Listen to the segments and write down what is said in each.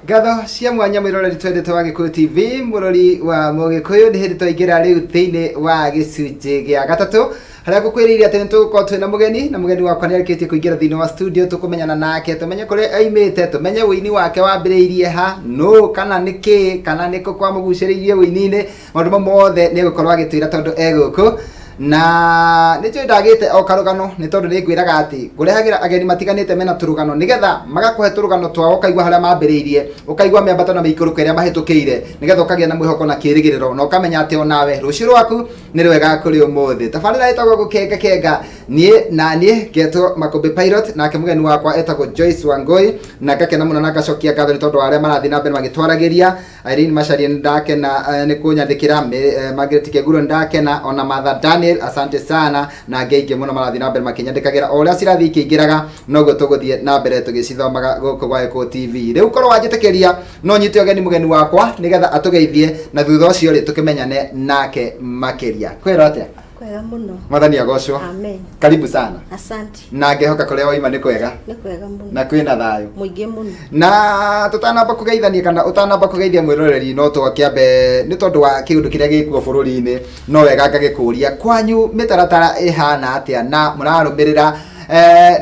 Ngatho cia mwanya mwĩroreri twendete wa Gĩkũyũ TV, mũrori wa Mũgĩkũyũ. Nĩ hĩndĩ twaingĩra rĩu thĩinĩ wa gĩcunjĩ gĩa gatatũ, harĩa ngũkwĩrĩire atĩ nĩ tũgũkorwo twĩna mũgeni, na mũgeni wakwa nĩ arĩkĩtie kũingĩra thĩinĩ wa studio. Tũkũmenyana nake, tũmenye kũrĩa aimĩte, tũmenye ũini wake wambĩrĩirie ha, nũ kana nĩ kĩ kana nĩ kũ kwamũgucĩrĩirie ũini-inĩ. Maũndũ mau mothe nĩ egũkorwo agĩtwĩra tondũ egũkũ, na nĩ njũĩ ndagĩte o karũgano, nĩ tondũ nĩ ngwĩraga atĩ ngũrehagĩra ageni matiganĩte mena tũrũgano, nĩgetha magakũhe tũrũgano twao, ũkaigua harĩa mambĩrĩirie, ũkaigua mĩambato na mĩikũrũko ĩrĩa mahĩtũkĩire, nĩgetha ũkagĩa na mwĩhoko na kĩĩrĩgĩrĩro, na ũkamenya atĩ onawe rũciũ rwaku nĩ rwega kũrĩ ũmũthĩ. Tabarĩra ĩtagwo Gũkenga Kenga, niĩ na niĩ ngetwo Makũmbĩ Pilot, nake mũgeni wakwa etagwo Joyce Wangũi, na ngakena mũno na ngacokia ngatho nĩ tondũ wa arĩa marathiĩ na mbere magĩtwaragĩria. Irene Macharia, nĩ ndakena nĩ kũnyandĩkĩra. Margaret Keguro, nĩ ndakena. Ona Martha Daniel, asante sana, na angĩ aingĩ mũno marathiĩ na mbere makĩnyandĩkagĩra. O ũrĩa cirathiĩ ikĩingĩraga, noguo tũgũthiĩ na mbere tũgĩcithomaga gũkũ gwa Gĩkũyũ TV. Rĩu korwo wanjĩtĩkĩria, no nyite ũgeni mũgeni wakwa nĩgetha atũgeithie, na thutha ũcio rĩ, tũkĩmenyane nake makĩria. Kwĩrwo atĩa? Kwega mũno. Mwathani agocwo. Amen. Karibu sana. Asante. Na ngehoka kũrĩa waima nĩ kwega. Nĩ kwega mũno. Na kwĩna thayũ. Mũingĩ mũno. Na tũtanamba kũgeithania kana ũtanamba kũgeithia mwĩroreri, no twakĩambe, nĩ tondũ wa kĩũndũ kĩrĩa gĩkuo bũrũri-inĩ, no wega ngagĩkũria, kwanyu mĩtaratara ĩhana atĩa, na mũrarũmĩrĩra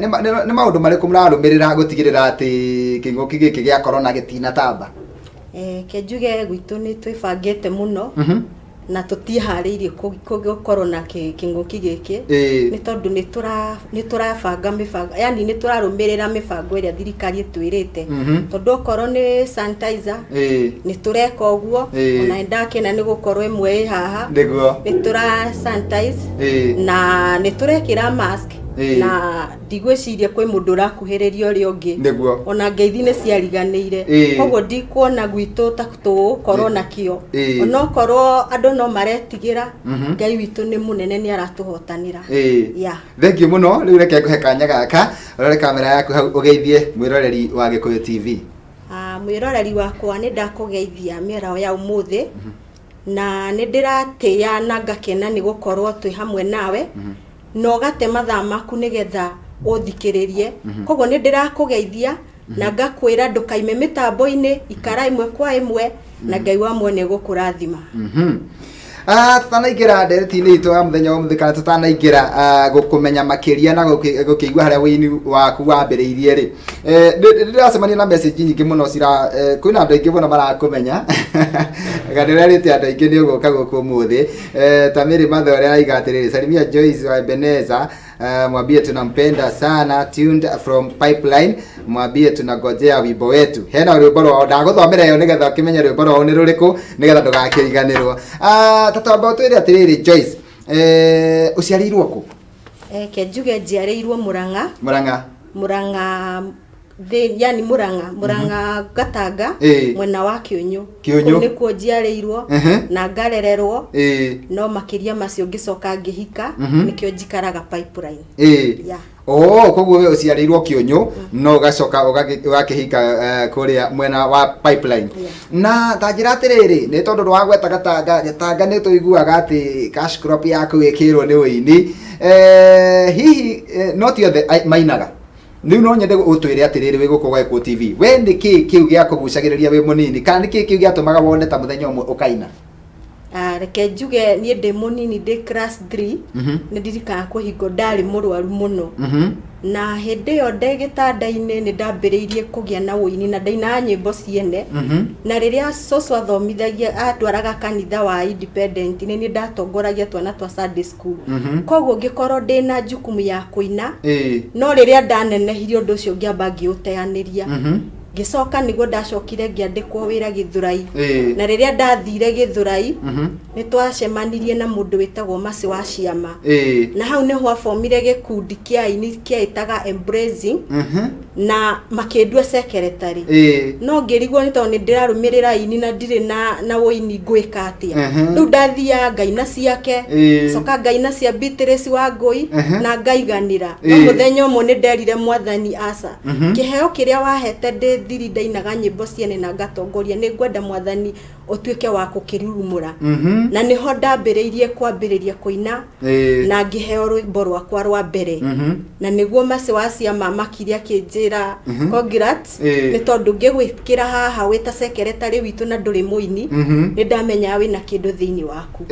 nĩ maũndũ marĩkũ mũrarũmĩrĩra gũtigĩrĩra atĩ kĩng'ũki gĩkĩ gĩa corona gĩtinatamba? Ke njuge gwitũ nĩ twĩbangĩte mũno na tũtiĩharĩirie gũkorwo na kĩng'ũki gĩkĩ, nĩ tondũ nĩ tũrabanga mĩbango, yani nĩ tũrarũmĩrĩra mĩbango ĩrĩa thirikari ĩtwĩrĩte, tondũ okorwo nĩ sanitizer, nĩ tũreka ũguo. Ona nĩ ndakena nĩ gũkorwo ĩmwe ĩ haha. Nĩ tũra sanitize na nĩ tũrekĩra mask, na ndigwĩciria kwĩ mũndũ ũrakuhĩrĩria ũrĩa ũngĩ. Ona ngeithi nĩ ciariganĩire. Koguo ndikuona gwitũ ta tũgũkorwo nakĩo. Onokorwo andũ no maretigĩra, Ngai witũ nĩ mũnene, nĩ aratũhotanĩra. Yeah. Thengiũ mũno. Rĩu reke ngũhe kanya gaka, ũrore kamera yaku hau, ũgeithie mwĩroreri wa Gĩkũyũ TV. Ah, mwĩroreri wakwa, nĩ ndakũgeithia mĩaraho ya ũmũthĩ, na nĩ ndĩratĩĩa na ngakena nĩ gũkorwo twĩ hamwe nawe, na ũgate mathaa maku nĩgetha ũthikĩrĩrie. Koguo nĩ ndĩrakũgeithia na ngakwĩra ndũkaime mĩtambo-inĩ, ikara ĩmwe kwa ĩmwe, na Ngai wa muoyo nĩ egũkũrathima. Tutanaingĩra ndereti-inĩ itũ ya mũthenya wa ũmũthĩ, kana tutanaingĩra gũkũmenya makĩria na gũkĩigua harĩa wĩini waku wambĩrĩirie rĩ, nĩ ndĩracemania na message nyingĩ mũno cira kwĩna andũ aingĩ mũno marakũmenya, kana ũrerĩte andũ aingĩ nĩ ũgũka gũkũ ũmũthĩ. Ta Mary Matho ũrĩa araiga atĩrĩrĩ, "Salimia Joyce wa Ebeneza, mwambie tunampenda sana, tuned from Pipeline, mwambie tunangojea wimbo wetu." Hena rwĩmbo rwao, ndagũthomera ĩyo nĩgetha ũkĩmenye rwĩmbo rwao nĩ rũrĩkũ, nĩgetha ndũgakĩriganĩrwo. Ta twamba ũtwĩre atĩrĩrĩ, Joyce, ũciarĩirwo kũ? Ke njuge njiarĩirwo Mũrang'a. Mũrang'a. Mũrang'a thĩ, yani Mũrang'a Gatanga, mwena wa Kĩũnyũ. Kĩũnyũ. Kũu nĩkuo njiarĩirwo na ngarererwo, no makĩria macio ngĩcoka ngĩhika, nĩkĩo njikaraga Pipeline. Yeah. Oh, koguo we ũciarĩirwo Kĩũnyũ, no ũgacoka ũgakĩhika kũrĩa mwena wa Pipeline. Yeah. Na ta njĩra atĩrĩrĩ, nĩ tondũ ndwagweta Gatanga, Gatanga nĩ tũiguaga atĩ cash crop yaku ĩkĩrwo nĩ ũini. Hihi no ti othe mainaga. Rĩu no nyende ũtwĩre atĩrĩrĩ, wĩ gũkũ gwa Gĩkũyũ TV, we nĩ kĩĩ kĩu gĩakũgucagĩrĩria wĩ mũnini, kana nĩ kĩĩ kĩu gĩatũmaga wone ta mũthenya ũmwe ũkaina? Ah, reke njuge niĩ ndĩ mũnini, ndĩ class 3, nĩ ndirikanaga kwĩ hingo ndarĩ mũrwaru mũno, na hĩndĩ ĩyo ndĩ gĩtanda-inĩ nĩ ndambĩrĩirie kũgĩa na ũini na ndainaga nyĩmbo ciene. Na rĩrĩa cũcũ athomithagia, atwaraga kanitha wa Independent, nĩ niĩ ndatongoragia twana twa Sunday school. Koguo ngĩkorwo ndĩna jukumu ya kũina. No rĩrĩa ndanenehirie, ũndũ ũcio ngĩamba ngĩũteanĩria. Ngĩcoka nĩguo ndacokire ngĩandĩkwo wĩra Gĩthũrai. Na rĩrĩa ndathire Gĩthũrai, nĩ twacemanirie na mũndũ wĩtagwo Mercy wa Ciama, na hau nĩho abomire gĩkundi kĩa aini kĩaĩtaga Embracing, na makĩndua secretary. No ngĩrigwo nĩ tondũ nĩ ndĩrarũmĩrĩra aini na ndirĩ na ũini, ngwĩka atĩa? Rĩu ndathiaga ngaina ciake, coka ngaina cia Beatrice wa Ngũi, na ngaiganĩra. No mũthenya ũmwe nĩ nderire Mwathani, aca, kĩheo kĩrĩa wahete ndĩ thiri, ndainaga nyĩmbo ciene na ngatongoria, nĩ ngwenda Mwathani. Ũtuĩke wa gũkĩrurumũra. Na nĩho ndambĩrĩirie kwambĩrĩria kũina na ngĩheo rwĩmbo rwakwa rwa mbere. Na nĩguo Mercy wa Ciama makire akĩnjĩra, "Congrats, nĩ tondũ ngĩgwĩkĩra haha wĩ ta secretary witũ na ndũrĩ mũini, nĩ ndamenya wĩna kĩndũ thĩinĩ waku."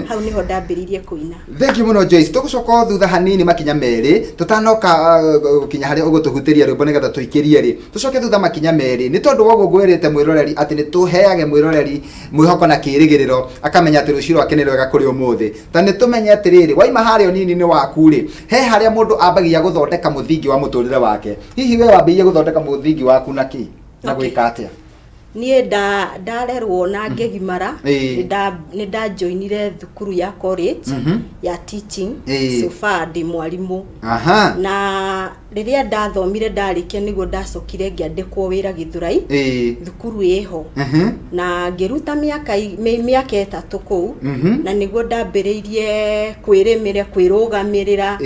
Hau nĩho ndambĩrĩirie kũina. Thank you mũno, Joyce. Tũgũcoka o thutha hanini makinya merĩ tũtanoka gũkinya harĩa ũgũtũhutĩria rwĩmbo nĩgetha tũikĩrie rĩ. Tũcoke thutha makinya merĩ nĩ tondũ wa ũguo ngwĩrĩte mwĩroreri atĩ nĩ tũheage mwĩroreri mwĩhoko na kĩĩrĩgĩrĩro, akamenya atĩ rũciũ rwake nĩ rwega kũrĩ ũmũthĩ. Ta nĩ tũmenye atĩrĩrĩ, waima harĩa ũnini-inĩ waku rĩ, he harĩa mũndũ ambagia gũthondeka mũthingi wa mũtũrĩre wake. Hihi we wambĩrĩirie gũthondeka mũthingi waku na kĩ na gwĩka atĩa? Niĩ ndarerwo na ngĩgimara, nĩ ndajoinire thukuru ya college ya teaching. So far ndĩ mwarimũ. Na rĩrĩa ndathomire ndarĩkia, nĩguo ndacokire ngĩandĩkwo wĩra Gĩthũrai, thukuru ĩho, na ngĩruta mĩaka 3 kũu. Na nĩguo ndambĩrĩirie kwĩrĩmĩra, kwĩrũgamĩrĩra,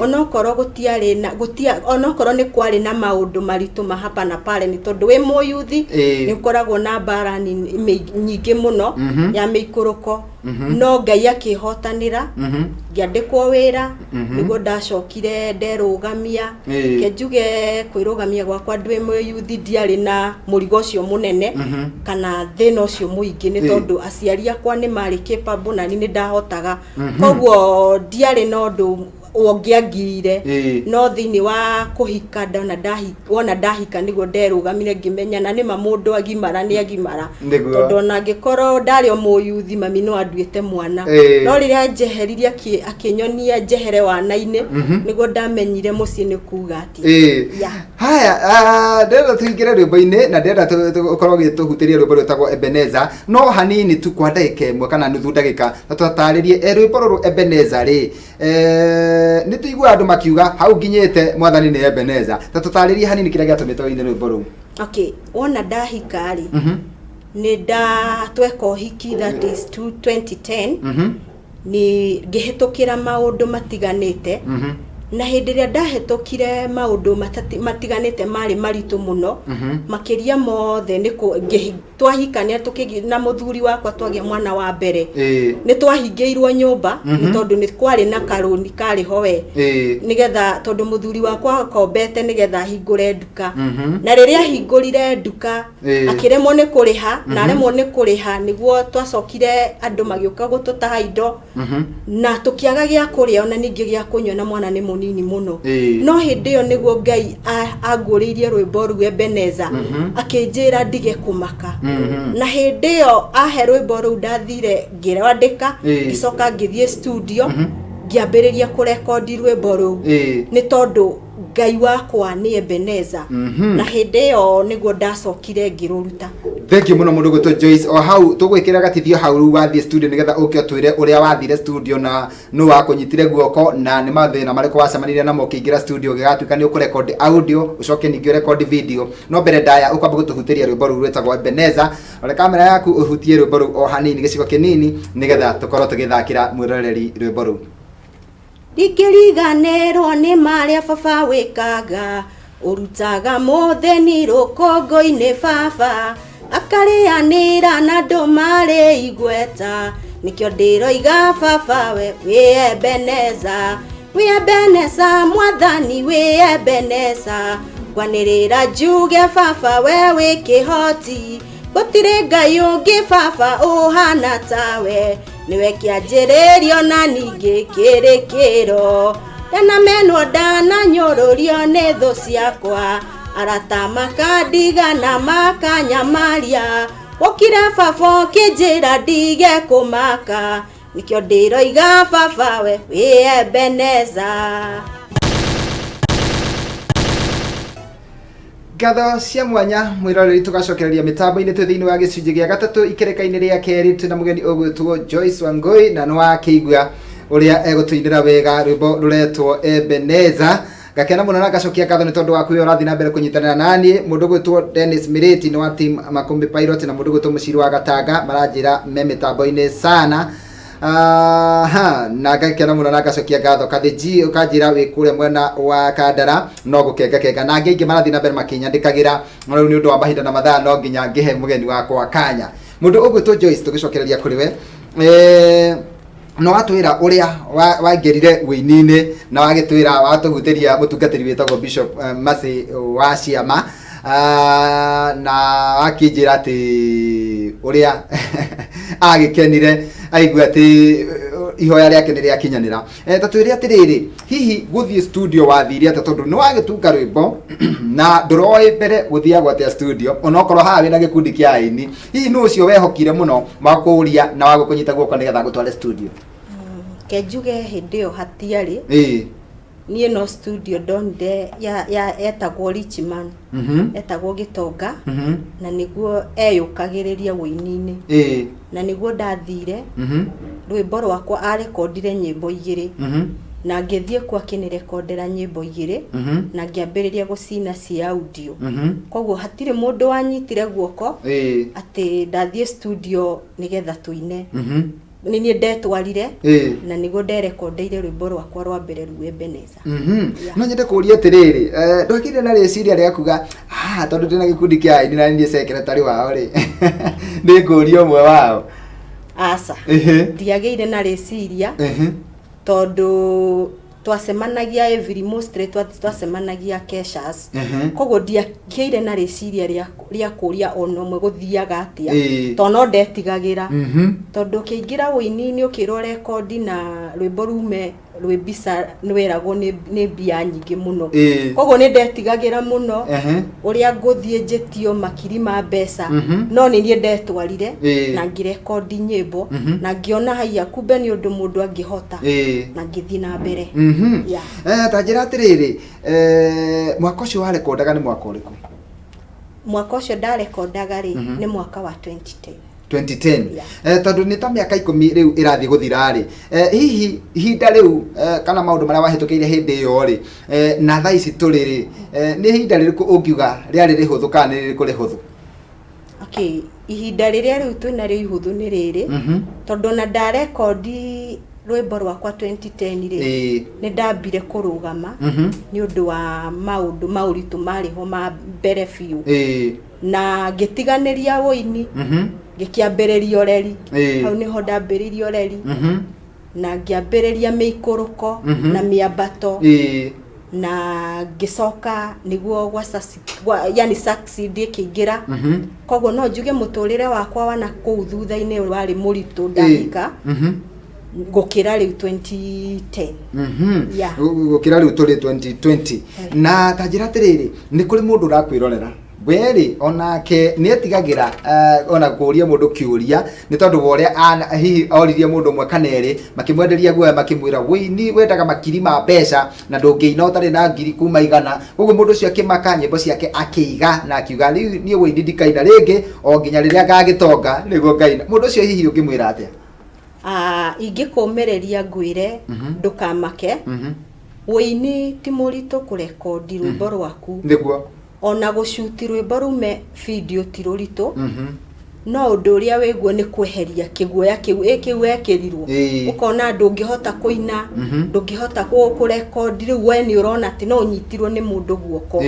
onokorwo gũtiarĩ na gũtia onokorwo nĩ kwarĩ na maũndũ maritũ ma hapa na pale, nĩ tondũ wĩ mũyuthi nĩ ũkoragwo na mbara nyingĩ mũno ya mĩikũrũko, no Ngai akĩhotanĩra. Ngĩandĩkwo wĩra, nĩguo ndacokire nderũgamia. Ke njuge kwĩrũgamia gwakwa ndĩ mũyuthi, ndiarĩ na mũrigo ũcio mũnene kana thĩna ũcio mũingĩ, nĩ tondũ aciari akwa nĩ marĩ capable na niĩ nĩ ndahotaga, koguo ndiarĩ na ũndũ ũngĩangirire. No thĩinĩ wa kũhika, ndona wona ndahika, nĩguo nderũgamire ngĩmenya na nĩma mũndũ agimara nĩ agimara. Tondũ ona angĩkorwo ndarĩ o mũyuthi, mami no anduĩte mwana. No rĩrĩa njeheririe, akĩnyonia njehere wana-inĩ, nĩguo ndamenyire mũciĩ nĩ kuga atĩa. Yeah. Haya, ndĩrenda tũingĩre rwĩmbo-inĩ na ndĩrenda ũkorwo ũgĩtũhutĩria rwĩmbo rwĩtagwo Ebeneza, no hanini tu kwa ndagĩka 1 kana nuthu ndagĩka, na tũtarĩrie rwĩmbo rũrũ Ebeneza rĩ, nĩ tũiguaga andũ makiuga hau nginyĩte mwathani nĩ Ebeneza. Ta tũtarĩrie hanini kĩrĩa gĩatũmĩte ũine rwĩmbo rũu. Okay, wona ndahika rĩ, nĩ nda tweka ũhiki, that is 2010, nĩ ngĩhĩtũkĩra maũndũ matiganĩte. Na hĩndĩ ĩrĩa ndahĩtũkire maũndũ matiganĩte marĩ maritũ mũno, makĩria mothe nĩ twahikania tũkĩgĩa na mũthuri wakwa, twagĩa mwana wa mbere, nĩ twahingĩirwo nyũmba, nĩ tondũ nĩ kwarĩ na karũni karĩ ho we, nĩgetha tondũ mũthuri wakwa akombete nĩgetha ahingũre nduka. Na rĩrĩa ahingũrire nduka, akĩremwo nĩ kũrĩha, na aremwo nĩ kũrĩha, nĩguo twacokire andũ magĩũka gũtũtaha indo na tũkĩaga gĩa kũrĩa ona ningĩ gĩa kũnyua, na mwana nĩ mũnini mũno. No hĩndĩ ĩyo nĩguo Ngai anguũrĩirie rwĩmbo rũu Ebeneza, akĩnjĩra ndige kũmaka. Na hĩndĩ ĩyo ahe rwĩmbo rũu, ndathire ngĩrwandĩka, ngĩcoka ngĩthiĩ studio, ngĩambĩrĩria kũrekondi rwĩmbo rũu, nĩ tondũ Ngai wakwa nĩ Ebeneza. Na hĩndĩ ĩyo nĩguo ndacokire ngĩrũruta. Thank you mũno, mũndũ gwĩtwo Joyce. O hau tũgwĩkĩra gatithio hau rĩu wathiĩ studio, nĩgetha ũke ũtwĩre ũrĩa wathire studio na nũ wakũnyitire guoko na nĩ mathĩna marĩkũ wacemanirie namo ũkĩingĩra studio gĩgatuĩka nĩ ũkũrekondi audio, ũcoke ningĩ ũrekondi video. No mbere ndaya ũkwamba gũtũhutĩria rwĩmbo rũu rwĩtagwo Ebeneza. Ore kamera yaku ũhutie rwĩmbo rũu o hanini, gĩcigo kĩnini, nĩgetha tũkorwo tũgĩthakĩra mwĩroreri rwĩmbo rũu. Ndingĩriganĩrwo nĩ marĩa baba wĩkaga, ũrutaga mũthĩni rũkũngũ-inĩ, baba akarĩanĩra na andũ marĩ igweta. Nĩkĩo ndĩroiga baba we wĩ Ebeneza, wĩ Ebeneza, mwathani wĩ Ebeneza. Ngwanĩrĩra njuge baba we wĩ kĩhoti, gũtirĩ Ngai ũngĩ baba ũhana tawe. Nĩwe kĩanjĩrĩrio na ningĩ kĩrĩkĩro, ndanamenwo ndananyũrũrio nĩ thũ ciakwa, arata makandiga na makanyamaria, wokire baba ũkĩnjĩra ndige kũmaka. Nĩkĩo ndĩroiga baba we wĩ Ebeneza. Ngatho cia mwanya, mwĩroreri. Tũgacokereria mĩtambo-inĩ twĩ thĩinĩ wa gĩcunjĩ gĩa gatatũ ikereka-inĩ rĩa kerĩ. Twĩna mũgeni ũgwĩtwo Joyce Wangui, na nĩ wakĩigua ũrĩa egũtũinĩra wega rwĩmbo rũretwo Ebeneza. Ngakena mũno na ngacokia ngatho nĩ tondũ waku ũrĩa ũrathiĩ na mbere kũnyitanĩra naniĩ. Mũndũ ũgwĩtwo Dennis Mirĩti nĩ wa team Makũmbĩ Pilot, na mũndũ ũgwĩtwo Mũciri wa Gatanga maranjĩra me mĩtambo-inĩ sana. Aha, na ngakena mũno na ngacokia ngatho. Kathĩnji ũkanjĩra wĩ kũrĩa mwena wa Kandara no gũkenga kenga, na angĩ aingĩ marathiĩ na mbere makĩnyandĩkagĩra. No rĩu nĩ ũndũ wa mahinda na mathaa, no nginya ngĩhe mũgeni wakwa kanya. Mũndũ ũgwĩtwo Joyce, tũgĩcokereria kũrĩ we, no watwĩra ũrĩa waingĩrire wĩini-inĩ na wagĩtwĩra watũhutĩria mũtungatĩri wĩtagwo Bishop Mercy wa Ciama. Na wakĩnjĩra atĩ ũrĩa agĩkenire aigua atĩ ihoya rĩake nĩ rĩakinyanĩra. Ta twĩre atĩrĩrĩ, hihi gũthiĩ studio wathire atĩa, tondũ nĩ wagĩtunga rwĩmbo na ndũroĩ mbere gũthiagwo atĩa studio, onokorwo haha wĩna gĩkundi kĩa aini, hihi nũ ũcio wehokire mũno wakũria na wagũkũnyita guoko nĩgetha gũtware studio? Ke njuge hĩndĩ ĩyo hatiarĩ. Niĩ no studio ndonire ya etagwo Richman, etagwo Gĩtonga, na nĩguo eyũkagĩrĩria wũini-inĩ, na nĩguo ndathire. Rwĩmbo rwakwa arekondire nyĩmbo igĩrĩ, na ngĩthiĩ kuo akĩnĩrekondera nyĩmbo igĩrĩ, na ngĩambĩrĩria gũcina cia audio. Koguo hatirĩ mũndũ wanyitire guoko atĩ ndathiĩ studio nĩgetha tũine. Nĩ niĩ ndetwarire, na nĩguo nderekondeire rwĩmbo rwakwa rwa mbere rũu Ebeneza. Yeah. No nyende kũria atĩrĩrĩ, ndwakire na rĩciria rĩa kuga, ah, tondũ ndĩna gĩkundi kĩa aini na niĩ secretary wao rĩ, nĩ ngũria ũmwe wao? Aca, ndiagĩire na rĩciria, tondũ twacemanagia every mostly twacemanagia keshas. Koguo ndiakĩire na rĩciria rĩa kũria ona ũmwe gũthiaga atĩa, tondũ no ndetigagĩra, tondũ ũkĩingĩra wũini-inĩ ũkĩrwo rekondi na rwĩmbo rume rwĩ mbica nĩweragwo nĩ mbia nyingĩ mũno. Koguo nĩ ndetigagĩra mũno ũrĩa ngũthiĩ njĩtio makiri ma mbeca. No nĩ niĩ ndetwarire na ngĩrekondi nyĩmbo, na ngĩona haiya, kumbe nĩ ũndũ mũndũ angĩhota, na ngĩthiĩ na mbere. Yeah. Ta njĩra atĩrĩrĩ, mwaka ũcio warekondaga nĩ mwaka ũrĩkũ? Mwaka ũcio ndarekondaga rĩ, nĩ mwaka wa 2010. 2010? Yeah. Tondũ nĩ ta mĩaka 10 rĩu ĩrathiĩ gũthira rĩ, hihi ihinda rĩu, kana maũndũ marĩa wahĩtũkĩire hĩndĩ ĩyo rĩ, na thaa ici tũrĩ rĩ, nĩ ihinda rĩrĩkũ ũngiuga rĩarĩ rĩhũthũ kana nĩ rĩrĩkũ rĩhũthũ? Okay, ihinda rĩrĩa rĩu twĩnarĩo ihũthũ nĩ rĩrĩ, tondũ ona ndarekondi rwĩmbo rwakwa 2010 rĩ, nĩ ndambire kũrũgama nĩ ũndũ wa maũndũ ma ũritũ marĩ ho ma mbere biũ, na ngĩtiganĩria wũini, ngĩkĩambĩrĩria ũreri. Hau nĩho ndambĩrĩirie ũreri, na ngĩambĩrĩria mĩikũrũko na mĩambato, na ngĩcoka nĩguo yani succeed ĩkĩingĩra. Koguo no njuge mũtũrĩre wakwa wana kũu thutha-inĩ warĩ mũritũ ndahika gũkĩra rĩu 2010. Yeah. Gũkĩra rĩu tũrĩ 2020. Na ta njĩra atĩrĩrĩ, nĩ kũrĩ mũndũ ũrakwĩrorera werĩ onake nĩ etigagĩra, ona kũria mũndũ kĩũria nĩ tondũ wa ũrĩa hihi oririe mũndũ ũmwe kana erĩ makĩmwenderia guoya, makĩmwĩra wĩini wendaga makiri ma mbeca na ndũngĩina ũtarĩ na ngiri kuma igana. Koguo mũndũ ũcio akĩmaka, nyĩmbo ciake akĩiga na akiuga rĩu niĩ wĩini ndikaina rĩngĩ o nginya rĩrĩa ngagĩtonga nĩguo ngaina. Mũndũ ũcio hihi ũngĩmwĩra atĩa? Ingĩkũmĩrĩria ngwĩre, ndũkamake, wĩini ti mũritũ kũrekondi rwĩmbo rwaku, ona gũcuti rwĩmbo rume video ti rũritũ, no ũndũ ũrĩa wĩguo nĩ kweheria kĩguoya kĩu ĩ kĩu wekĩrirwo, ũkona ndũngĩhota kũina, ndũngĩhota kũrekondi, rĩu we nĩ ũrona atĩ no ũnyitirwo nĩ mũndũ guoko.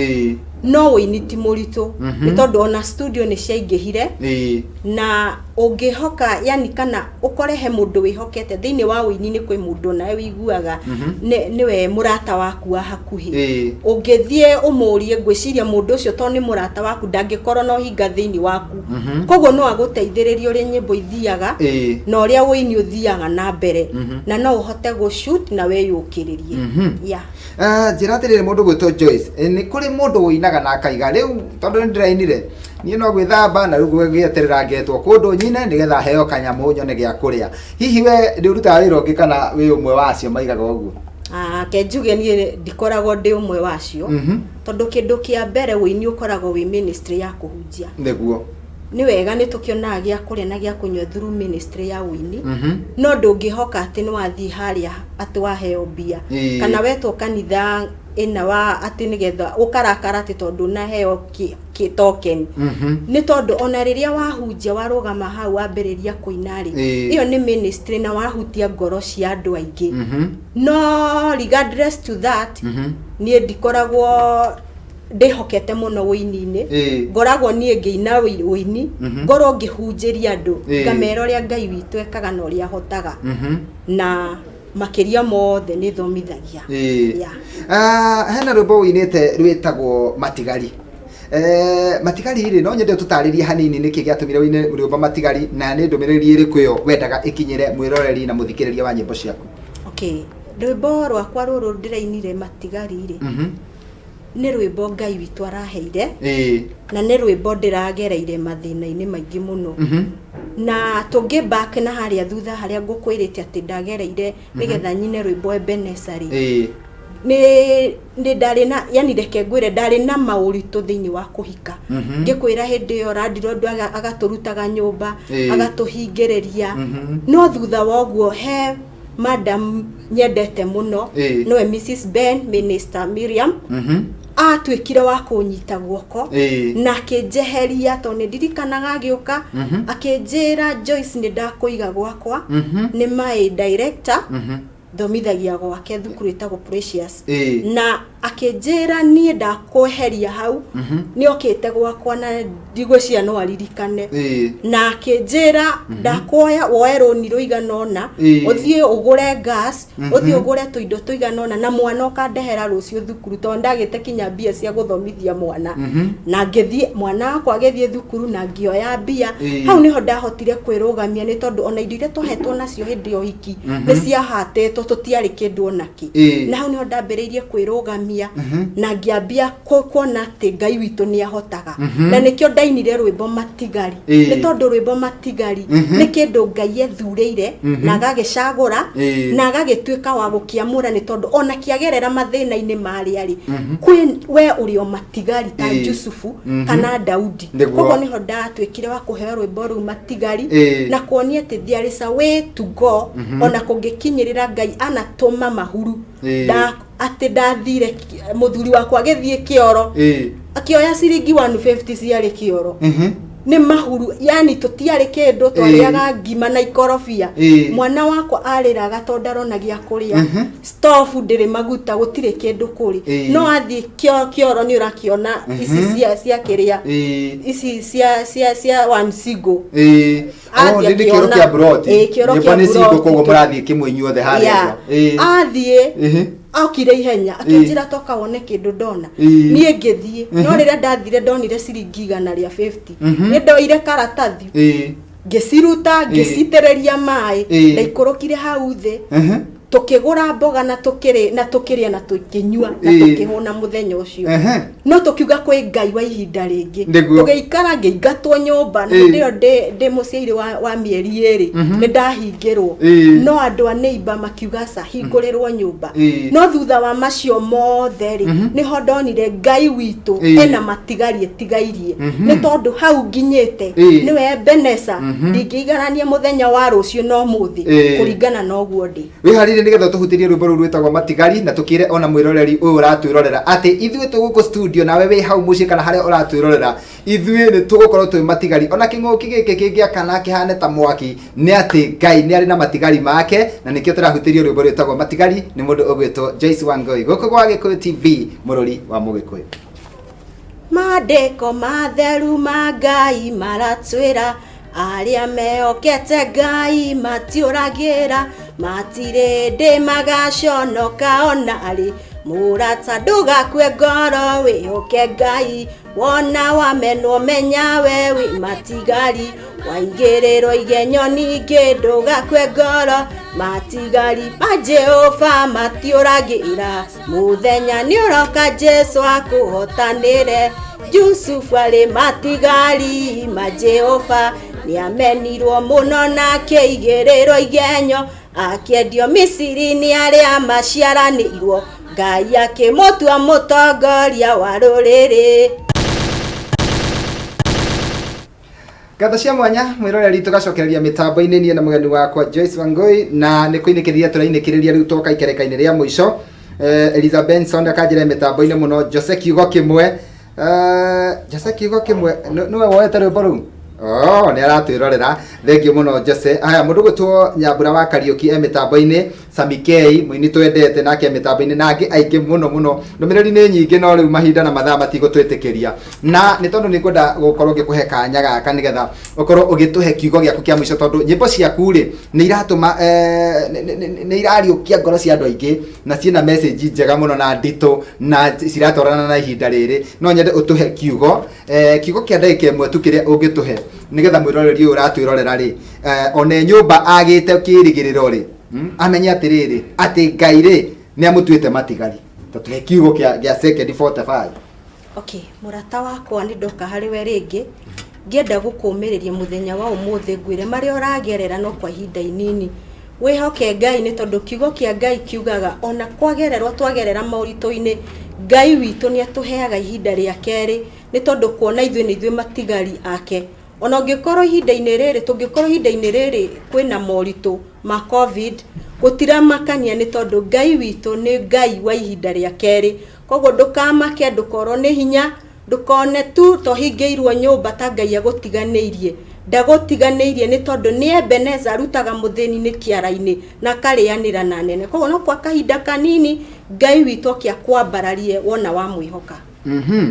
No wĩini ti mũritũ, nĩ tondũ ona studio nĩ ciaingĩhire, na ũngĩhoka yani kana ũkore he mũndũ wĩhokete thĩinĩ wa wĩini, nĩ kwĩ mũndũ nawe wĩiguaga nĩwe mũrata waku wa hakuhĩ, ũngĩthiĩ ũmũrie, ngwĩciria mũndũ ũcio tondũ nĩ mũrata waku ndangĩkorwo na ũhinga thĩinĩ waku. Koguo no agũteithĩrĩrie ũrĩa nyĩmbo ithiaga na ũrĩa wĩini ũthiaga na mbere, na no ũhote gũ-shoot na wĩyũkĩrĩrie. Yeah. Njĩra atĩrĩrĩ, mũndũ gwĩtwo Joyce, nĩ kũrĩ mũndũ ũinaga na akaiga rĩu tondũ nĩ ndĩrainire niĩ no gwĩthamba na rĩu gũgĩeterera ngetwo kũndũ nyine nĩgetha heo kanyamũ nyone gĩa kũrĩa. Hihi we nĩ ũrutaga wĩra ũngĩ kana wĩ ũmwe wa acio maigaga ũguo? Ke njuge niĩ ndikoragwo ndĩ ũmwe wacio, tondũ kĩndũ kĩa mbere wĩini ũkoragwo wĩ ministry ya kũhunjia. Nĩ wega nĩ tũkĩonaga gĩa kũrĩa na gĩa kũnyua through ministry ya wĩini, no ndũngĩhoka atĩ nĩ wathiĩ harĩa atĩ waheo mbia, kana wetwo kanitha ĩna wa atĩ nĩgetha ũkarakara atĩ tondũ naheo kĩ token. Nĩ tondũ ona rĩrĩa wahunjia, warũgama hau wambĩrĩria kũina rĩ, ĩyo nĩ ministry na wahutia ngoro cia andũ aingĩ. No regardless to that, niĩ ndikoragwo Ndĩhokete mũno ũini-inĩ. Ngoragwo niĩ ngĩina ũini, ngorwo ngĩhunjĩria andũ, ngamera ũrĩa Ngai witũ ekaga na ũrĩa ahotaga. Na makĩria mothe nĩ thomithagia. Yeah. Ah, hena rwĩmbo ũinĩte rwĩtagwo Matigari. Matigari rĩ, no nyende ũtũtarĩrie hanini nĩkĩ gĩatũmire ũine rwĩmbo Matigari, na nĩ ndũmĩrĩri ĩrĩkũ ĩyo wendaga ĩkinyĩre mwĩroreri na mũthikĩrĩria wa nyĩmbo ciaku? Okay, rwĩmbo rwakwa rũrũ ndĩrainire Matigari rĩ, nĩ rwĩmbo Ngai witũ araheire, na nĩ rwĩmbo ndĩragereire mathĩna-inĩ maingĩ mũno. Na tũngĩ back na harĩa thutha harĩa ngũkwĩrĩte atĩ ndagereire nĩgetha nyine rwĩmbo Ebenezer rĩ, nĩ ndarĩ na, yani reke ngwĩre, ndarĩ na maũritũ thĩinĩ wa kũhika. Ngĩkwĩra hĩndĩ ĩyo landlord agatũrutaga nyũmba, agatũhingĩrĩria. No thutha wa ũguo he madam nyendete mũno, nĩwe Mrs Ben Minister Miriam, atuĩkire wa kũnyita guoko na akĩnjeheria, tondũ nĩ ndirikanaga agĩũka akĩnjĩra, "Joyce, nĩ ndakũiga gwakwa." Nĩ my director, thomithagia gwake thukuru ĩtagwo Precious. Na akĩnjĩra, "Niĩ ndakweheria hau." Nĩ okĩte gwakwa na ndigwĩciria no aririkane. Na akĩnjĩra, "Ndakuoya woe rũni rũigana ũna, ũthiĩ ũgũre gas, ũthiĩ ũgũre tũindo tũigana ũna, na mwana ũkandehera rũciũ thukuru," tondũ ndagĩte kinya mbia cia gũthomithia mwana. Na ngĩthiĩ, mwana wakwa agĩthiĩ thukuru na ngĩoya mbia. Hau nĩho ndahotire kwĩrũgamia, nĩ tondũ ona indo iria twahetwo nacio hĩndĩ ya ũhiki nĩ ciahatĩtwo, tũtiarĩ kĩndũ onakĩ. Na hau nĩho ndambĩrĩirie kwĩrũgamia na ngĩambia kuona atĩ Ngai witũ nĩ ahotaga. Na nĩkĩo ndainire rwĩmbo Matigari, nĩ tondũ rwĩmbo Matigari nĩ kĩndũ Ngai ethurĩire na agagĩcagũra na agagĩtuĩka wa gũkĩamũra, nĩ tondũ ona kĩagerera mathĩna-inĩ marĩa rĩ, kwĩ we ũrĩ o matigari ta Jusufu kana Daudi. Koguo nĩho ndatuĩkire wa kũheo rwĩmbo rũu Matigari, na kuonia atĩ there is a way to go, ona kũngĩkinyĩrĩra Ngai anatũma mahuru. Atĩ ndathire, mũthuri wakwa agĩthiĩ kĩoro, akĩoya ciringi 150 ciarĩ kĩoro. Nĩ mahuru, yani tũtiarĩ kĩndũ, twarĩaga ngima na ikorobia. Mwana wakwa arĩraga tondũ ndarona gĩa kũrĩa. Stofu ndĩrĩ maguta, gũtirĩ kĩndũ kũrĩ. No athiĩ kĩoro nĩ ũrakĩona ici cia kĩrĩa, ici cia one single. Oh, Athiĩ nĩ kĩoro akĩona- kĩa broti. Kĩoro Nyũmba kĩa nĩ single, broti. koguo mũrathiĩ kĩmwe inyuothe harĩa ũguo. Athiĩ, okire ihenya akĩnjĩra, "Toka wone kĩndũ ndona." Niĩ ngĩthiĩ, no rĩrĩa ndathire ndonire ciringi 150. Nĩ ndoire karatathi, ngĩciruta, ngĩcitĩrĩria maĩ. Ndaikũrũkire hau thĩ, tũkĩgũra mboga na tũkĩrĩ na tũkĩrĩa na tũkĩnyua na tũkĩhũna mũthenya ũcio. No tũkiuga kwĩ Ngai wa ihinda rĩngĩ. Tũgĩikara, ngĩingatwo nyũmba, na hĩndĩ ĩyo ndĩ mũciairĩ wa mĩeri 2, nĩ ndahingĩrwo. No andũ a neighbor makiuga, "Ca hingũrĩrwo nyũmba." No thutha wa macio mothe rĩ, nĩho ndonire Ngai witũ ena matigari ĩtigairie, nĩ tondũ hau nginyĩte nĩwe Ebeneza. Ndingĩigarania mũthenya wa rũciũ na ũmũthĩ, kũringana na ũguo ndĩ. Wĩharĩrie nĩgetha tũhutĩrie rwĩmbo rũu rwĩtagwo Matigari, na tũkĩre ona mwĩroreri ũyũ ũratwĩrorera atĩ ithuĩ twĩ gũkũ studio, nawe wĩ hau mũciĩ kana harĩa ũratwĩrorera, ithuĩ nĩ tũgũkorwo twĩ matigari. Ona kĩng'ũki gĩkĩ kĩngĩakana kĩhane ta mwaki, nĩ atĩ Ngai nĩ arĩ na matigari make, na nĩkĩo tũrahutĩrio rwĩmbo rwĩtagwo Matigari nĩ mũndũ ũgwĩtwo Joyce Wangui, gũkũ gwa Gĩkũyũ TV, mũrũri wa Mũgĩkũyũ. Maandĩko matheru ma Ngai maratwĩra, arĩa mehokete Ngai matiũragĩra, matirĩ ndĩ magaconoka ona rĩ. Mũrata, ndũgakue ngoro, wĩhoke Ngai. Wona wamenwo, menya we wĩ matigari. Waigĩrĩrwo igenyo ningĩ, ndũgakue ngoro. Matigari ma Jehova matiũragĩra. Mũthenya nĩ ũroka Jesu akũhotanĩre. Jusufu arĩ matigari ma Jehova, nĩ amenirwo mũno na akĩigĩrĩrwo igenyo, akĩendio Misiri nĩ arĩa maciaranĩirwo. Ngai akĩmũtua mũtongoria wa rũrĩrĩ. Ngatho cia mwanya mwĩroreri, tũgacokereria mĩtambo-inĩ niĩ na mũgeni wakwa Joyce Wangui, na nĩ kũinĩkĩrĩria tũrainĩkĩrĩria rĩu twoka ikereka-inĩ rĩa mũico. Eliza Benson akanjĩra mĩtambo-inĩ mũno Jose kiugo kĩmwe. Jose kiugo kĩmwe, nĩwe woete rwĩmbo rũu. Oh, nĩ aratwĩrorera. Thengiũ mũno Jose. Haya, mũndũ gwĩtwo Nyambura wa Kariũki e mĩtambo-inĩ, Sami K, mũini twendete nake e mĩtambo-inĩ, na angĩ aingĩ mũno mũno. Ndũmĩrĩri nĩ nyingĩ no rĩu mahinda na mathaa matigũtwĩtĩkĩria. Na nĩ tondũ nĩ ngwenda gũkorwo ngĩkũhe kanya gaka nĩgetha ũkorwo ũgĩtũhe kiugo gĩaku kĩa mũico, tondũ nyĩmbo ciaku rĩ nĩ iratũma nĩ irariũkia ngoro cia andũ aingĩ, na ciĩna message njega mũno na nditũ na ciratwarana na ihinda rĩrĩ. No nyende ũtũhe kiugo kiugo kĩa ndagĩka ĩmwe tu kĩrĩa ũngĩtũhe nĩgetha mwĩroreri ũyũ ũratwĩrorera rĩ, ona e nyũmba agĩte kĩrĩgĩrĩro rĩ, amenye atĩrĩrĩ atĩ Ngai rĩ nĩ amũtuĩte matigari. Tũhe kiugo kĩa second 45. Okay, mũrata wakwa nĩ ndoka harĩ we rĩngĩ ngĩenda gũkũmĩrĩria mũthenya wa ũmũthĩ, ngwĩre marĩa ũragerera no kwa ihinda inini, wĩhoke Ngai, nĩ tondũ kiugo kĩa Ngai kiugaga ona kwagererwo twagerera moritũ-inĩ, Ngai witũ nĩ atũheaga ihinda rĩa kerĩ, nĩ tondũ kuona ithuĩ nĩ ithuĩ matigari ake. Ona ũngĩkorwo ihinda-inĩ rĩrĩ, tũngĩkorwo ihinda-inĩ rĩrĩ kwĩna moritũ ma COVID, gũtiramakania, nĩ tondũ Ngai witũ nĩ Ngai wa ihinda rĩa kerĩ. Koguo ndũkamake, ndũkorwo nĩ hinya, ndũkone tu tohingĩirwo nyũmba ta Ngai agũtiganĩirie. Ndagũtiganĩirie, nĩ tondũ nĩ Ebeneza, arutaga mũthĩni nĩ kĩara-inĩ na akarĩanĩra na nene. Koguo no kwa kahinda kanini Ngai witũ oke akwambararie wona wamwĩhoka.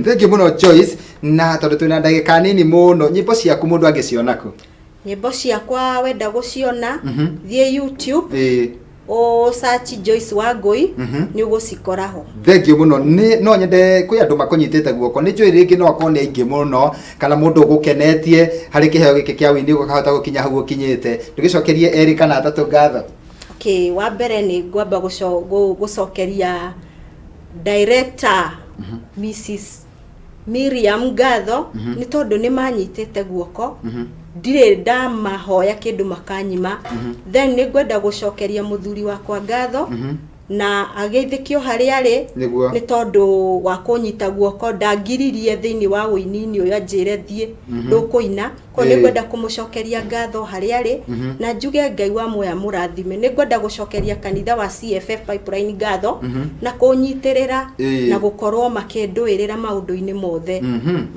Thengiũ mũno Joyce, na tondũ twĩna ndagĩka nini mũno, nyĩmbo ciaku mũndũ angĩciona kũ? Nyĩmbo ciakwa wenda gũciona, thiĩ YouTube, ũ search Joyce Wangũi, nĩ ũgũcikora ho. Thengiũ mũno. Nĩ no nyende kwĩ andũ makũnyitĩte guoko, nĩ njũĩ rĩngĩ no akorwo nĩ aingĩ mũno, kana mũndũ ũgũkenetie harĩ kĩheo gĩkĩ kĩa wĩini ũkahota gũkinya hau ũkinyĩte. Ndũgĩcokerie erĩ kana atatũ ngatho. Okay, wa mbere nĩ ngwamba gũcokeria director Mrs Miriam ngatho, nĩ tondũ nĩ manyitĩte guoko, ndirĩ ndamahoya kĩndũ makanyima. Then nĩ ngwenda gũcokeria mũthuri wakwa ngatho na ageithĩkio harĩa arĩ, nĩ tondũ wa kũnyita guoko, ndangiririe thĩinĩ wa ũini-inĩ ũyũ anjĩre thiĩ ndũkũina. Koguo nĩ ngwenda kũmũcokeria ngatho harĩa arĩ na njuge Ngai wa muoya mũrathime. Nĩ ngwenda gũcokeria kanitha wa CFF Pipeline ngatho na kũnyitĩrĩra na gũkorwo makĩndũĩrĩra maũndũ-inĩ mothe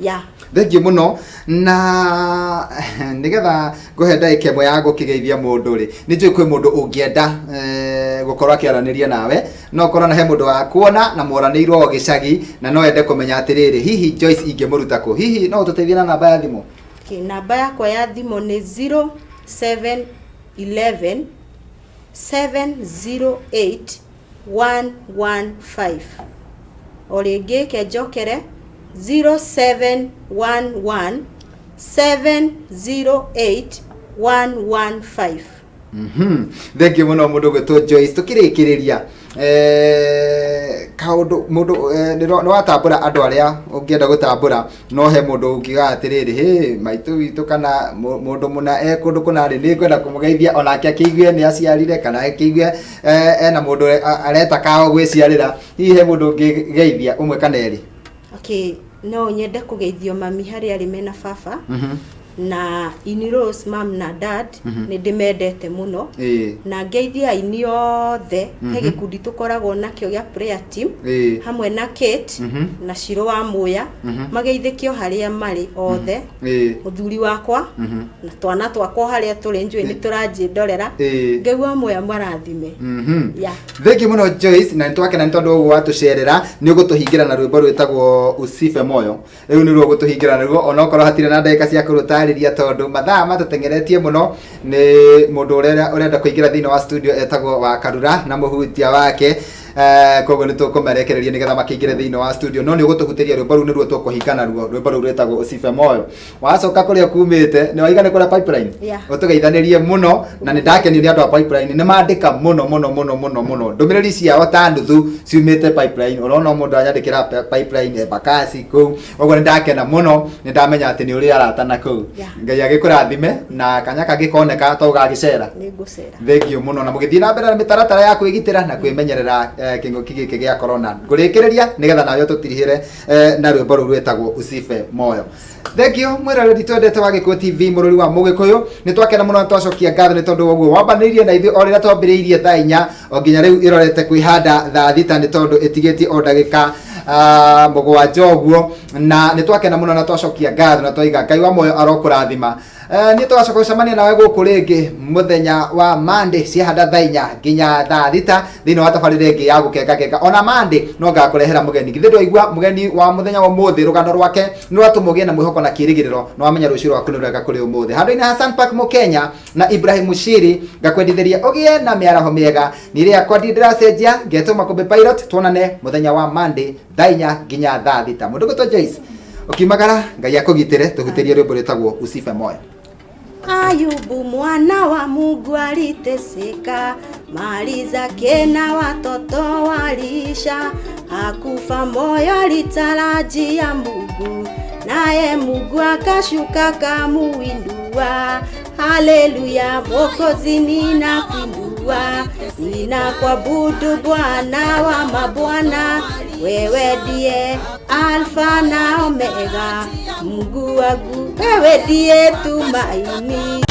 ya. Thengiũ mũno, na nĩgetha ngũhe ndagĩka ĩmwe ya gũkĩgeithia mũndũ rĩ, nĩ njũĩ kwĩ mũndũ ũngĩenda gũkorwo akĩaranĩria nawe, no ũkorwo na he mũndũ wa kuona na mworanĩirwo o gĩcagi na no ende kũmenya atĩrĩrĩ, hihi Joyce ingĩmũruta kũ? Hihi no ũtũteithie na namba ya thimũ? Okay, namba yakwa ya thimũ nĩ 0711 708 115. O rĩngĩ ke njokere, 0711 708 115. Thengiũ mũno mũndũ gwĩtwo Joyce. Tũkĩrĩkĩrĩria, kaũndũ mũndũ nĩ watambũra andũ arĩa ũngĩenda gũtambũra, no he mũndũ ũngiuga atĩrĩrĩ, hĩ maitũ witũ kana mũndũ mũna e kũndũ kũna rĩ, nĩ ngwenda kũmũgeithia onake akĩigue nĩ aciarire, kana akĩigue ena mũndũ areta kao gwĩciarĩra. Hihi he mũndũ ũngĩgeithia ũmwe kana erĩ? Okay, no nyende kũgeithio mami harĩa arĩ mena baba na ini Rose, mam na dad, nĩ ndĩmendete mũno. Na ngeithie aini othe he gĩkundi tũkoragwo nakĩo gĩa prayer team hamwe na Kate na Shiro wa Muya, mageithĩkio harĩa marĩ othe. Mũthuri wakwa na twana twakwa harĩa tũrĩ, njũĩ nĩ tũranjĩndorera. Ngai wa Muya marathime. Ya. Thengiũ mũno Joyce, na nĩtwakena nĩ tondũ ũguo watũcerera. Nĩ ũgũtũhingĩra na rwĩmbo rwĩtagwo Usife Moyo. Rĩu nĩruo ũgũtũhingĩra naruo, onokorwo hatirĩ na ndagĩka cia kũrũtarĩria tondũ mathaa matũteng'eretie mũno. Nĩ mũndũ ũrĩa ũrenda kũingĩra thĩinĩ wa studio etagwo wa Karura na mũhutia wake, koguo nĩ tũkũmarekereria nĩgetha makĩingĩre thĩinĩ wa studio, no nĩ ũgũtũhutĩria rwĩmbo rũu, nĩruo tũkũhinga naruo, rwĩmbo rũu rwĩtagwo Usife Moyo. Wacoka kũrĩa kumĩte, nĩ waiga nĩ kũrĩa Pipeline? Yeah. Ũtũgeithanĩrie mũno, na nĩ ndakenio nĩ andũ a Pipeline, nĩ mandĩka mũno mũno mũno mũno mũno, ndũmĩrĩri ciao ta nuthu ciumĩte Pipeline. Ũrona mũndũ anyandĩkĩra Pipeline Embakasi kũu ũguo, nĩ ndakena mũno, nĩ ndamenya atĩ nĩ ũrĩ arata na kũu. Ngai agĩkũrathime, na kanya kangĩ koneka to ũgagĩcera. Nĩ ngũcera. Thengiũ mũno, na mũgĩthiĩ na mbere na mĩtaratara ya kwĩgitĩra na kwĩmenyerera kĩng'ũki gĩkĩ gĩa corona. Ngũrĩkĩrĩria nĩgetha nawe ũtũtirihĩre na rwĩmbo rũu rwĩtagwo Usife Moyo. Thengio mwĩroreri twendete wa Gĩkũyũ TV, mũrũri wa Mũgĩkũyũ, nĩ twakena mũno na twacokia ngatho nĩ tondũ wa ũguo wambanĩirie na ithuĩ o rĩrĩa twambĩrĩirie thaa 4 o nginya rĩu ĩrorete kwĩhanda thaa 6, nĩ tondũ ĩtigĩtie o ndagĩka 7 ũguo. Na nĩ twakena mũno na twacokia ngatho na twaiga Ngai wa muoyo arokũrathima. Niĩ tũgacoka gũcemania nawe gũkũ rĩngĩ mũthenya wa Monday ciahanda thaa 4 nginya thaa 6 thĩinĩ wa tabarĩra ĩngĩ ya gũkengakenga. Ona Monday no ngakũrehera mũgeni. Githĩ ndwaigua mũgeni wa mũthenya wa ũmũthĩ, rũgano rwake nĩ rwatũma ũgĩe na mwĩhoko na kĩĩrĩgĩrĩro, na wamenya rũciũ rwaku nĩ rwega kũrĩ ũmũthĩ. Handũ-inĩ ha Sunpark Mũkenya na Ibrahim Mushiri, ngakwendithĩria ũgĩe na mĩaraho mĩega. Niĩ rĩakwa ndirĩ ndĩracenjia, ngetwo Makũmbĩ Pilot. Tuonane mũthenya wa Monday thaa 4 nginya thaa 6. Mũndũ gwĩtwo Joyce, ũkiumagara Ngai akũgitĩre. Tũhutĩrie rwĩmbo rwĩtagwo Usife Moyo. Ayubu mwana wa Mungu aliteseka, mali zake na watoto walisha, hakufa moyo, alitarajia Mungu, naye Mungu akashuka kamuinua. Haleluya, Mwokozi ninakuinua, ninakuabudu Bwana wa mabwana, wewe ndiye Alfa na Omega, Mungu wangu, wewe ndiye tumaini.